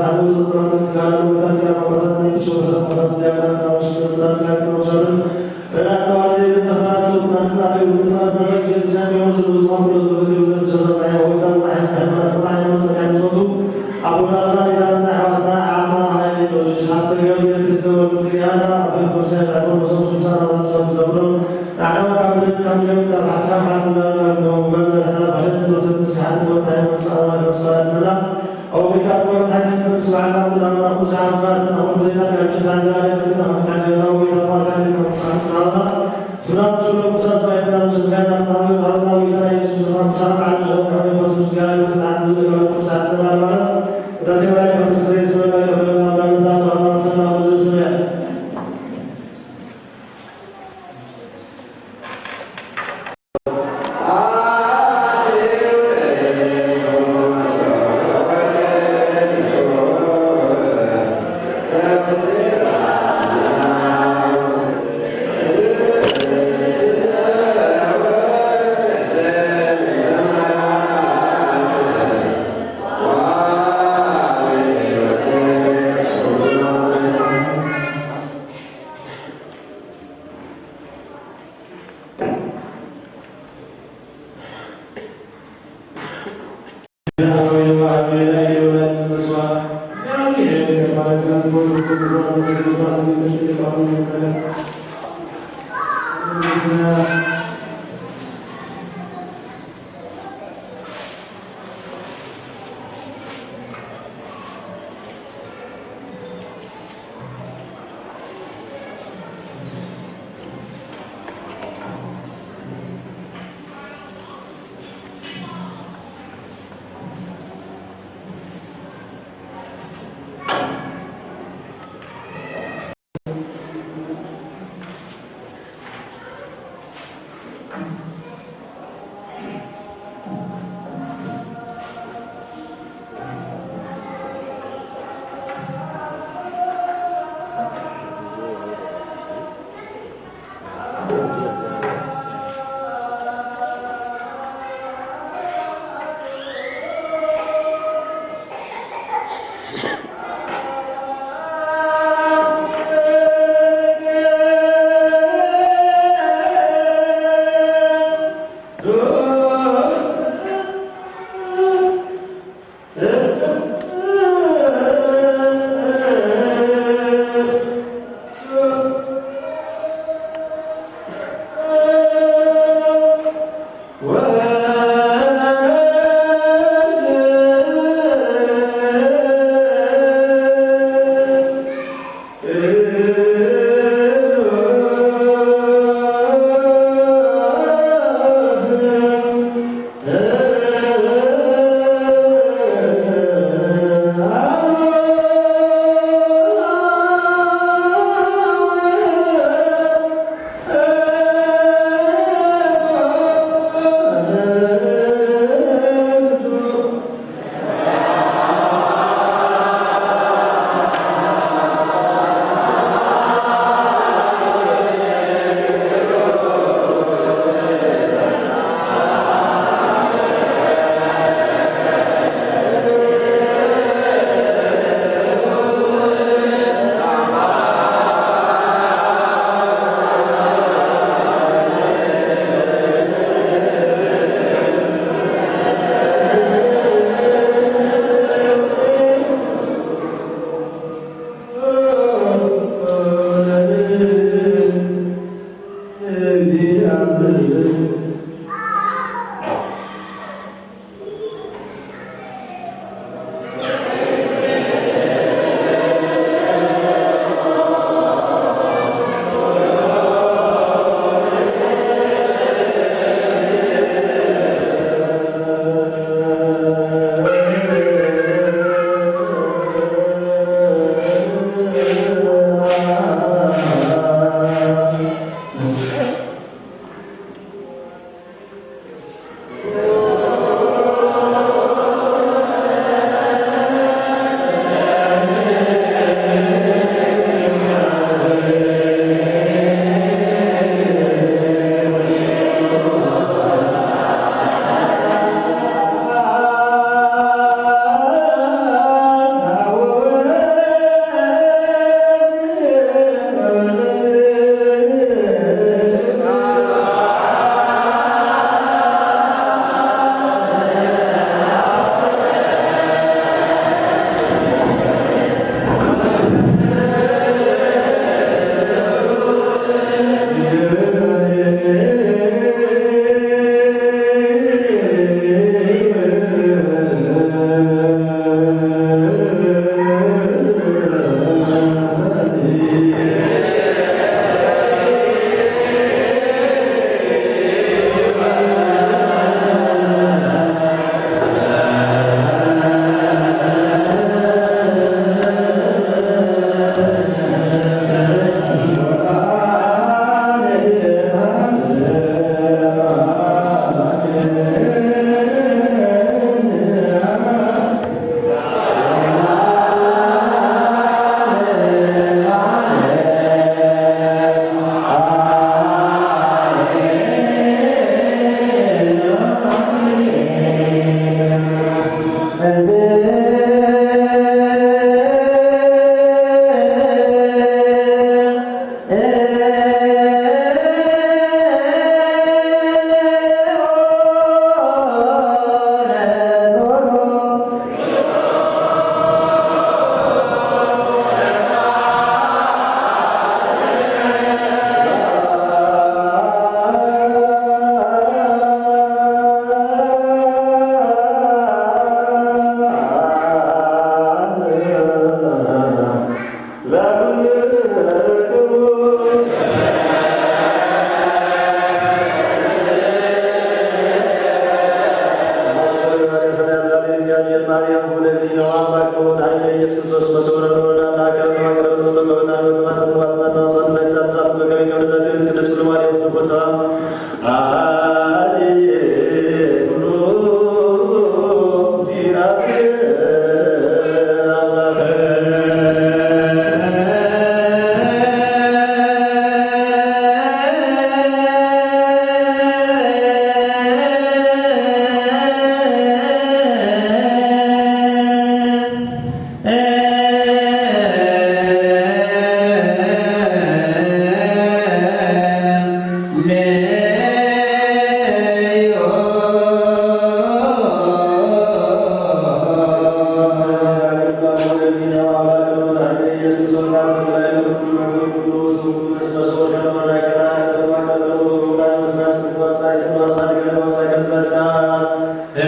ኣቦታት፣ ዓበይቲ ጸበብትን ትካላት፣ ኣቦታት ዲያቆናትን፣ ኤጲስቆጶሳትን፣ ዲያቆናትን፣ ኣቦታት ሽመዝናን፣ ዲያቆናትን፣ ረዳት ተዋዘይ፣ ዘፋር፣ ሰውና፣ ጻድቅ፣ ንጻድቅ፣ ተዘግዘ፣ ተሻሚሙ፣ ዝብሉ ዝኸፍሉ፣ ዝብሉ፣ ዝሰሰ፣ ናይ ወይታ፣ ናይ ሃይማኖት፣ ናይ ሃይማኖት፣ ናይ ሃይማኖት፣ ኣቦታትና፣ ኣዴታትና፣ ኣሕዋትና፣ ዓቕምና፣ ሃይሊ፣ ሎጂስቲክስ፣ ሃብተ ገንዘብ፣ ቤተ ክርስቲያን፣ ወዲ ጽጌሃና፣ ኣብ ቤተ ክርስቲያን፣ ኣብ ቤተ ክርስቲያን፣ ንዓና ካብ ደም ካብ ደም ካብ ሓሳብ ሓጥና ካብ መጓዝ ዘለና ባሕርን መሰል ስሓት ወታ ሃይማኖት ኣማን መስዋዕትና ኣውሪካ ተወርታ ሃይማኖት ስዋዕና ምናምና ቁሳ ኣስባትና ቁም ዜና ካብ ጭሳ ዛሬ ስና ሓጥና ገና ወታ ባሕርን መሳዕሳና ስና ስለ ቁሳ ዛሬ ስና ዛሬ ሳለ ዛሬ ወታ ኢየሱስ ክርስቶስ ሳለ ዓለም ዞን ከመ መስሉስ ጋር ስና ዝገበረ ቁሳ ዘባባረ ወታ ሰማይ ከመ ስሬ ስመ ጋር ከመ ማምራና ማምራና ሰና ብዙ ስመ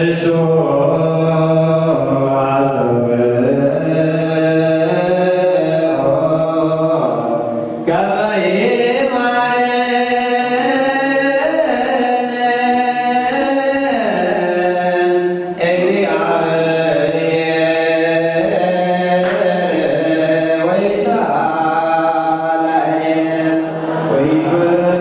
እሱ አስተውኦ ከመ ይማረነ እግዚአብሔር ወይስአለነ ወይትወከል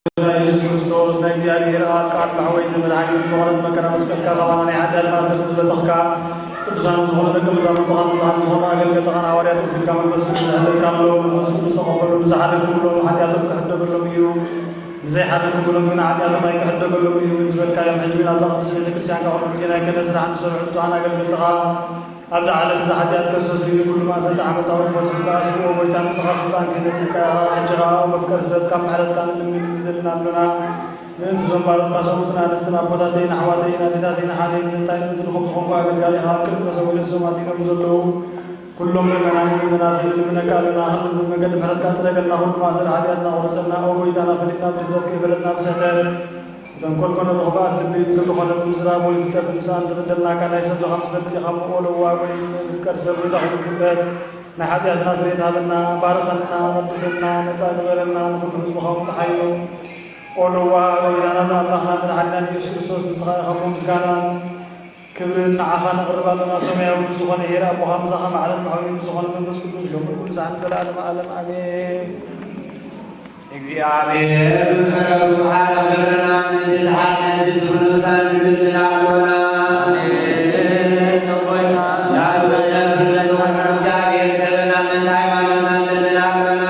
ጸሎተ ኢየሱስ ክርስቶስ ናይ እግዚኣብሔር ኣብ ቃል መሕወይቲ መድሓኒት ዝኾነት መከራ መስቀልካ ካባና ናይ ሓጢኣትና ስርዚ ዝበተኽካ ቅዱሳን ዝኾኑ ደቂ መዛሙርትኻን ብፁዓን ዝኾኑ ኣገልገልትኻን ሃዋርያት ወኪልካ መንፈስ ቅዱስ ዝሕለልካ ምሎ መንፈስ ቅዱስ ተቐበሉ። ንዝሓደግኩምሎም ሓጢኣቶም ክሕደገሎም እዩ፣ ንዘይሓደግኩምሎም ግን ሓጢኣቶም ኣይክሕደገሎም እዩ ዝበልካዮም ሕጂ እውን ኣብዛ ቅድስት ቤተ ክርስቲያን ካብ ኩሉ ግዜ ናይ ክህነት ስራሕ ንዝሰርሑ ብፁዓን ኣገልገልትኻ ኣብዛ ዓለም እዛ ሓጢኣት ከስተስርዩ ኩሉ ማእሰርቲ ዓመፃ እውን ፈቲሕካ ኣስፍዎ። ጎይታ ንስኻ ስልጣን ክህነት ኢልካ ኢኻ። ሕጂ ኸዓ መፍቀሪ ሰብ ካብ ምሕረትካ ንልምን ንደልን ኣሎና። ምእንቲ እዞም ባሮትካ ሰብኡትን ኣንስትን ኣቦታተይን ኣሕዋተይን ኣዴታተይን ኣሓተይን እንታይ ምእንቲ ድኹም ዝኾንኩ ኣገልጋሊኻ ኣብ ቅድሚ ተሰዊረ ሰማት ኢሎም ዘለዉ ኩሎም ምእመናን ምእመናት ንልምነካ ኣለና። ኩሉ መገዲ ምሕረትካ ጽረገልና። ኩሉ ማእሰር ሓጢኣትና ቁረጸልና። ኦ ጎይታና፣ ፈሊጥና ብድፍረት ከይፈለጥና ብስሕተት ብተንኮል ኮነ ብኽፍኣት ልቢ ብግብሪ ኮነ ብምዝራብ ወይ ፍልጠት ብምስኣን ዝበደልናካ ናይ ሰብ ድኻም ትፈልጥ ኢኻ እሞ፣ ኦ ለዋህ ወይ ፍቀር ሰብ ወይ ዳኹም ፍልጠት ናይ ሓጢኣትና ስርየት ሃበና፣ ባርኸና፣ ቀድሰና፣ ነጻ ግበረና፣ ንኹሉ ህዝብኻ እውን ጥሓዮ። ኦ ለዋህ ጎይታናን ኣምላኽናን መድሓኒናን ኢየሱስ ክርስቶስ፣ ንስኻ ኢኻ እሞ ምስጋናን ክብርን ንዓኻ ነቕርብ ኣለና። ሰማያዊ ዝኾነ ኄር ኣቦኻ፣ ምሳኻ መዓረን መሓውዩን ዝኾነ መንፈስ ቅዱስ፣ ሎምን ኩሉ ሰዓትን ዘለኣለመ ዓለም፣ ኣሜን። እግዚኣብሔር ብምሕረቱ ሓለቕ በለና፣ ምእንቲ ዝሓልነ ዝጽሩ ነብሳት ንልምን ኣልቦና። ናቱ ክእለት ብዝኾነ እግዚኣብሔር ይግበረና፣ ምእንቲ ሃይማኖትና ንልምን ኣልቦና።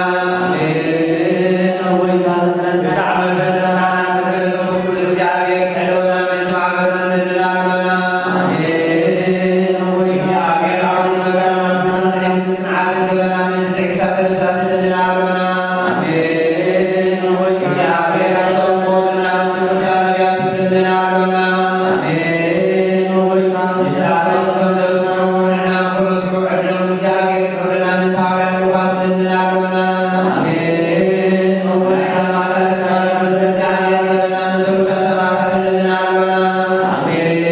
ክሳዕ መንፈስ ቅዱስ እግዚኣብሔር ክሕልወና፣ ምእንቲ ማሕበርና ንልምን ኣልቦና። እግዚኣብሔር ኣብ ኩሉ መከራና ጽንዓት ክህበና፣ ምእንቲ ትዕግስቲ ነብሳት ንልምን ኣልቦና። ኣሜን። እግዚኣብሔር ኣብ ጸሎት ሞትና ምእንቲ ቅዱሳን ነቢያቱ ንልምን ኣልቦና። ኣሜን። ንሳቶም ከም ዘስምዑ ንሕና ንኹሎ ስምዑ ዕድሎም እግዚኣብሔር ክህበና፣ ምእንቲ ሃዋርያት ቅሩባት ንልምን ኣልቦና። ኣሜን። ናይ ሰማዕታት ክብረት ከም ዘዛንየና ንልምን ኣልቦና። ኣሜን።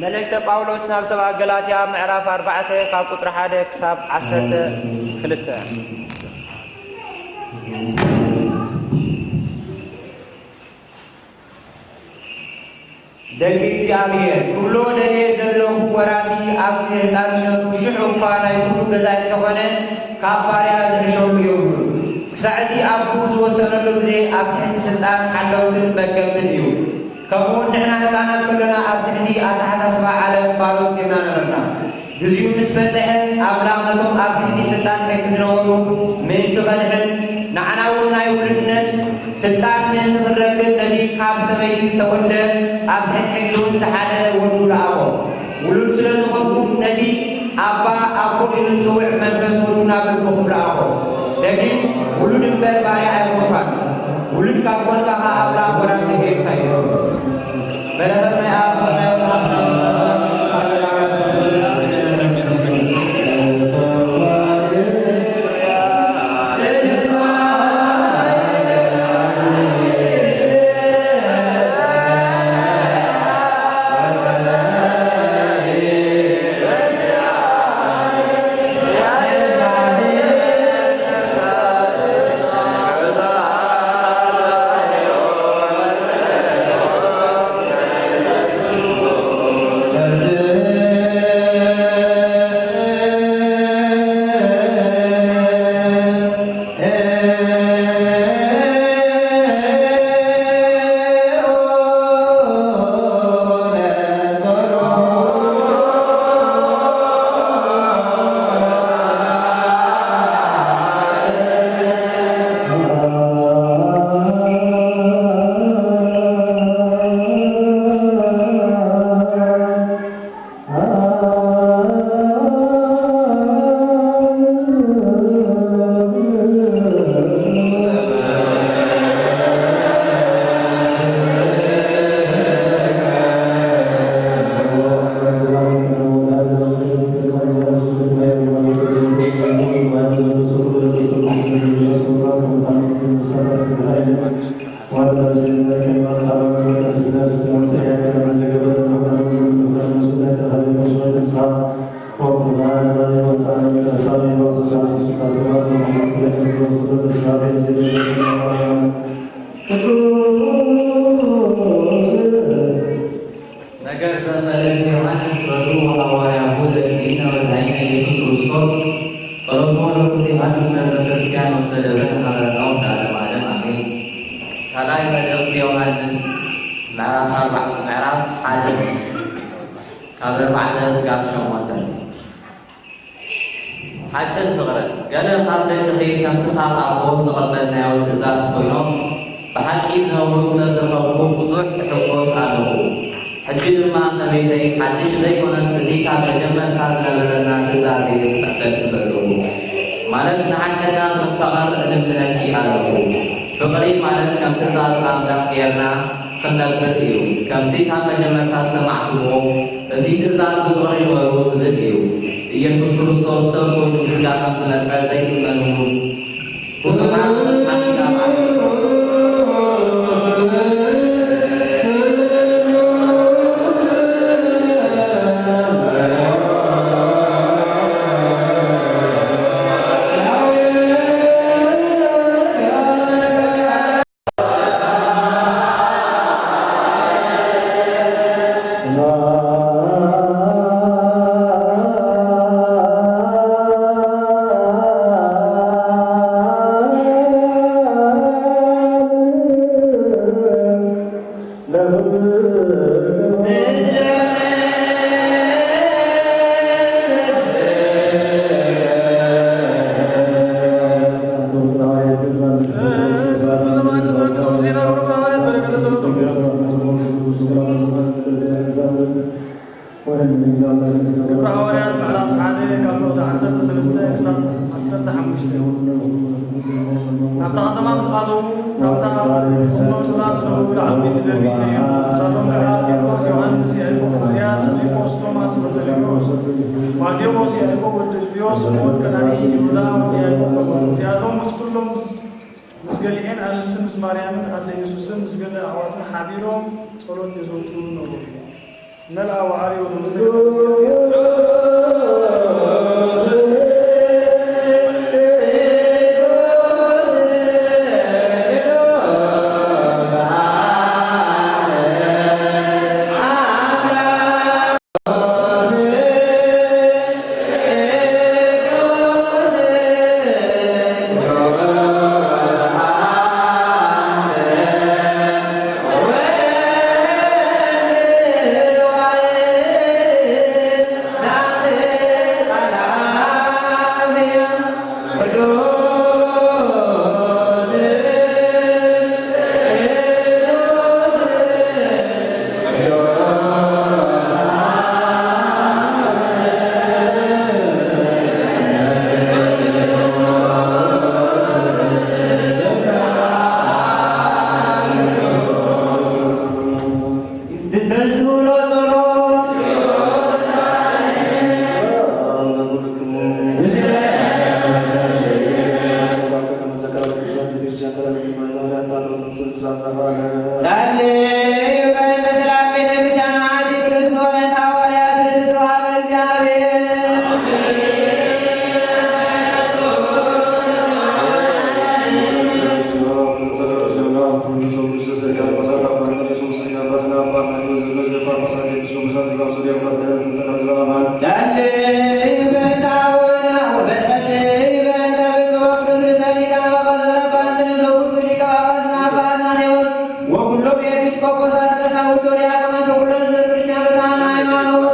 መልእክተ ጳውሎስ ናብ ሰብኣ ገላትያ ምዕራፍ ኣርባዕተ ካብ ቁጽሪ ሓደ ክሳብ ዓሰርተ ክልተ። ደቂ እግዚኣብሔር፣ ክብሎ ደልየ ዘለኹ፣ ወራሲ ኣብ ግዜ ህፃንነቱ ሽሕ እኳ ናይ ኩሉ ገዛኢ እንተኾነ፣ ካብ ባርያ ዝሕሸሉ የብሉን። ክሳዕ እቲ ኣቦኡ ዝወሰነሉ ግዜ ኣብ ትሕቲ ስልጣን ሓለውትን መገምን እዩ። ከምኡውን ንሕና ህፃናት ከሎና ኣብ ትሕቲ ኣተሓሳስባ ዓለም ባሮት ጌና ነበርና። ግዜኡ ምስ በጽሐ፣ ኣምላኽ ነቶም ኣብ ትሕቲ ስልጣን ሕጊ ዝነበሩ ምእንቲ ከድሕን፣ ንዓና እውን ናይ ውሉድነት ስልጣን ምእንቲ ክንረክብ፣ ነቲ ካብ ሰበይቲ ዝተወልደ ኣብ ትሕቲ ሕጊ እውን ዝሓደረ ወዱ ለኣኾ። ውሉድ ስለ ዝኾንኩም፣ ነቲ ኣባ ኣቦ ኢሉ ዝጽውዕ መንፈስ ወዱ ናብ ልብኹም ለኣኾ። ደጊም ውሉድ እምበር ባርያ ኣይኮንካን። ውሉድ ካብ ኮንካ ኸኣ ኣምላኽ ወራሲ ጌርካ እዩ። በረኸት ናይ ኣብ ናይ ነገር ዘመልእቲ ዮሃንስ ረድኡ ሃዋርያ ቡለ ዲና መድሃኒና ኢየሱስ ክርስቶስ ጸሎት መለኮት ዮሃንስ ነዘ ክርስቲያን ወሰደበ ሃረናው ዳለ ማለም ኣሜን። ካልኣይ መልእኽቲ ዮሃንስ ምዕራፍ ኣርባዕ-፣ ምዕራፍ ሓደ ካብ ኣርባዕተ ስጋብ ሸሞንተ። ሓቅን ፍቕርን። ገለ ካብ ደቅኺ ከምቲ ካብ ኣቦ ዝተቐበልናዮ ትእዛዝ ኮይኖም ብሓቂ ዝነብሩ ስለ ዝረኸብኩ ብዙሕ እሕጎስ ኣለኹ። ሕጂ ድማ እመቤተይ፣ ሓድሽ ዘይኮነስ እቲ ካብ መጀመርታ ዝነበረና ትእዛዝ እየ ክጽሕፈልኪ ዘለኹ። ማለት ንሓድሕድና ክንፋቐር እልምነኪ ኣለኹ። ፍቕሪ ማለት ከም ትእዛዝ ኣምላኽ ጌርና ክንነብር እዩ። ከምቲ ካብ መጀመርታ ዝሰማዕኩምዎ፣ እዚ ትእዛዝ ብፍቕሪ ንበሩ ዝብል እዩ። ኢየሱስ ክርስቶስ ሰብ ኮይኑ ብስጋ ከም ዝመጸ ዘይትእመንሉ ብዙሓት መጽሓፍቲ ኣብ ዓለም ግብረ ሃዋርያት ምዕራፍ ሓደ ካብ ፍቕዲ ዓሰርተ ሰለስተ ክሳብ ዓሰርተ ሓሙሽተ። ናብታ ከተማ ምስ ኣተዉ፣ ናብታ ዝቕመጡላ ዝነበሩ ዓበይቲ ደርቢ እዩ። ንሳቶም ከዓ ጴጥሮስ፣ ዮሃንስ፣ ያዕቆብ፣ እንድርያስ፣ ፊልጶስ፣ ቶማስ፣ በርተሎሜዎስ፣ ማቴዎስ፣ ያዕቆብ ወዲ ኣልፊዮስ፣ ስምዖን ቀናኢ፣ ይሁዳ ወዲ ያዕቆብ ነበሩ። እዚኣቶም ምስ ኩሎም ምስ ምስ ገሊኤን ኣንስቲ ምስ ማርያምን ኣደ ኢየሱስን ምስ ገለ ኣሕዋትን ሓቢሮም ጸሎት የዘውትሩ ነበሩ። መልኣ ወዓልዮ ጸልዩ በእንተ ሰላም ቤተ ክርስቲያን ሓንቲ ቅድስት ዝኾነት ሃዋርያት ርትዕት ተዋህዶ እግዚኣብሔር። ጸልዩ በእንተ ኣቡነ ወበጸልዩ በእንተ ብፁዕ ወቅዱስ ርእሰ ሊቃነ ጳጳሳት ኣባ እንጦንዮስ ወብፁዕ ሊቀ ጳጳስና ኣባ ኣትናቴዎስ ወኩሎም ኤጲስቆጶሳት፣ ቀሳውስት ወዲያቆናት ወኩሎም ህዝበ ክርስቲያን ርቱዓነ ሃይማኖት።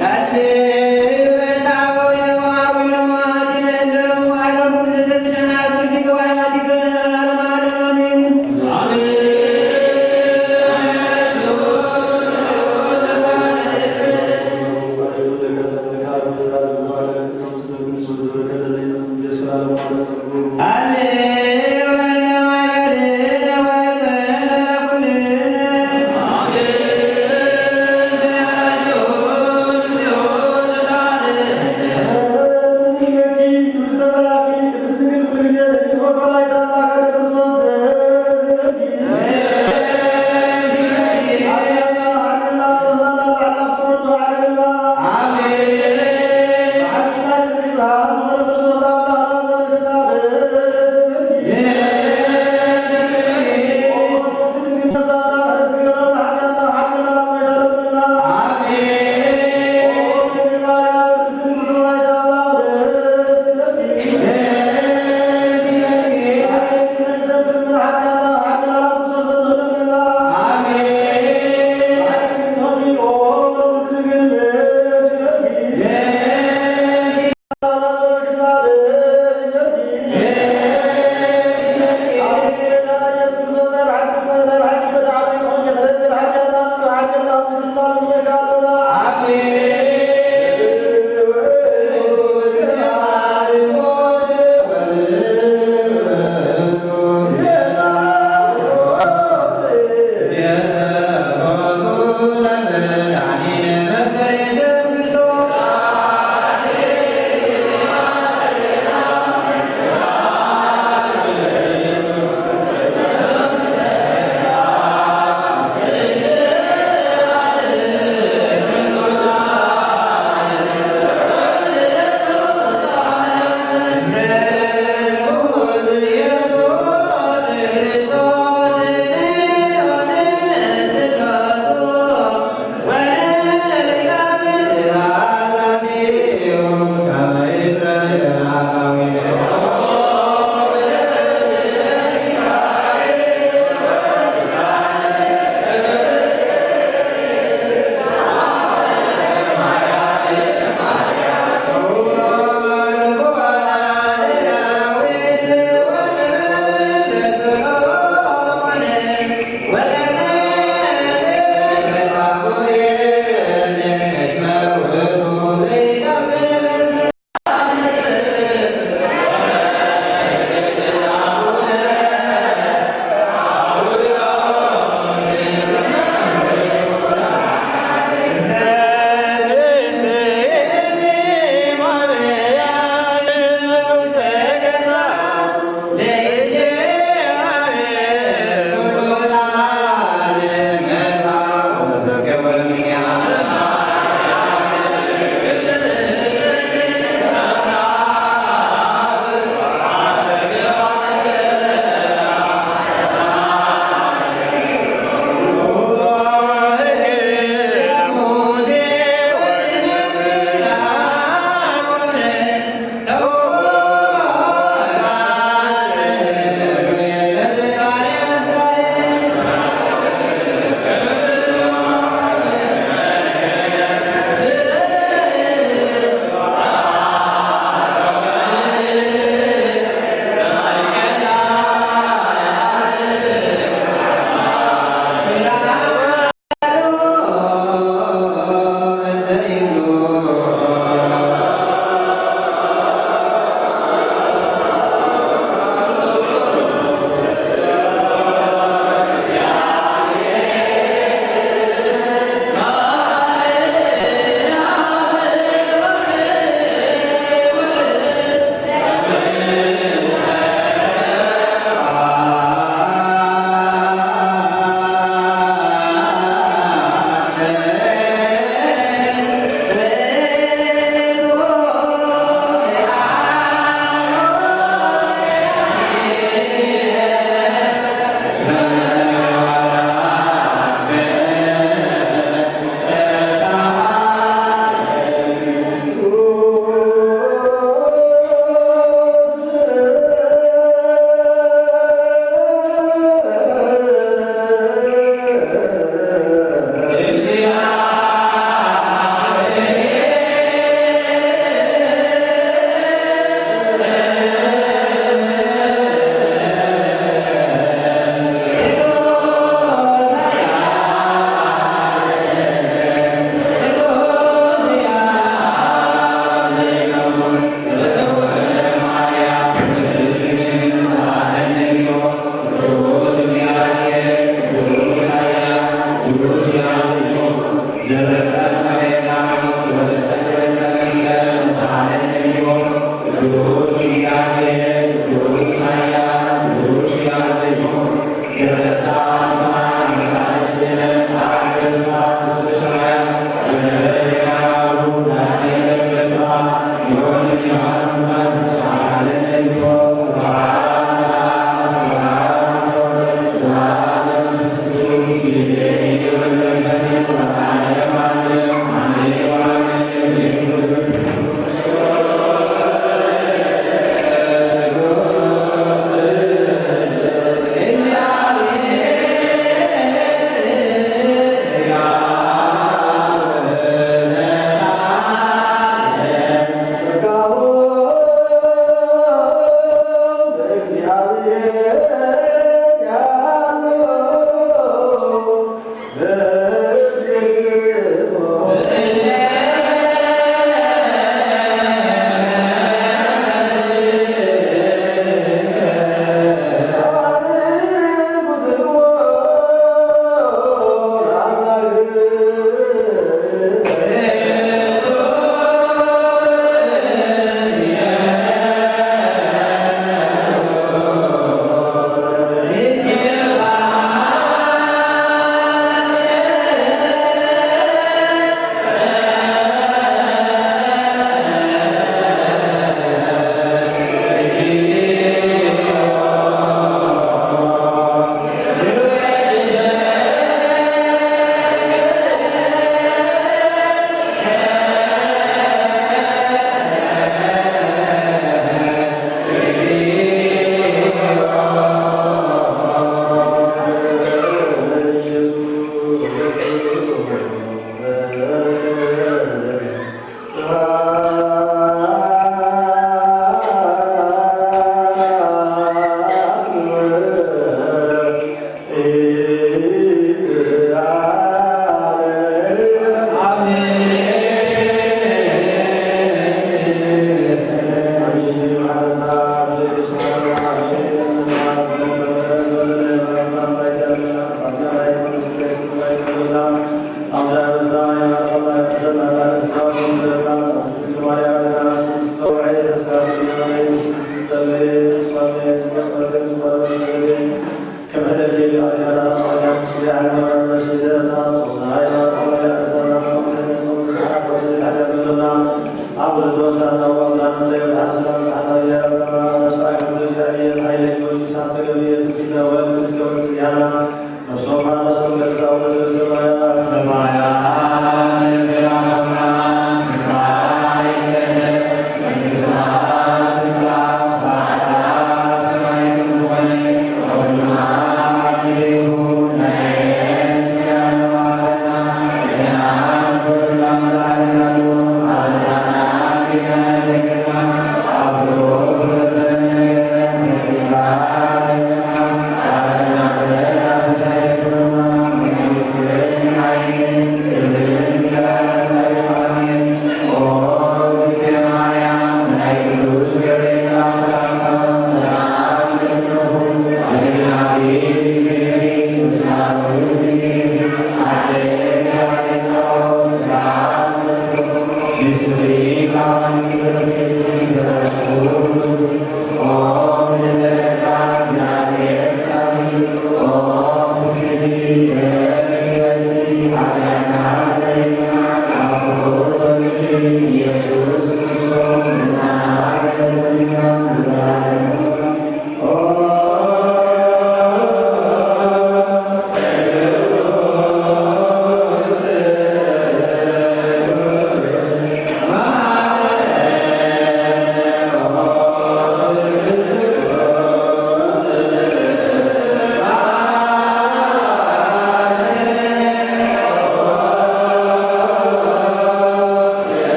ጸልዩ በእንተ አበዊነ ወአቡነ ወአቡነ ወአቡነ ወአቡነ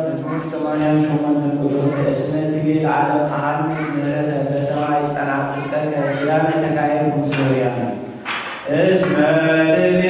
መዝሙር ሰማንያን ሸሞንተን ቁጽሪ ክልተ፣ እስመ ትቤ ለዓለም መሃር ምስ ምህረተ በሰማይ ጸናጽልጠከ ኪዳነ ተካየድኩ ምስለ ርያም። እስመ ትቤ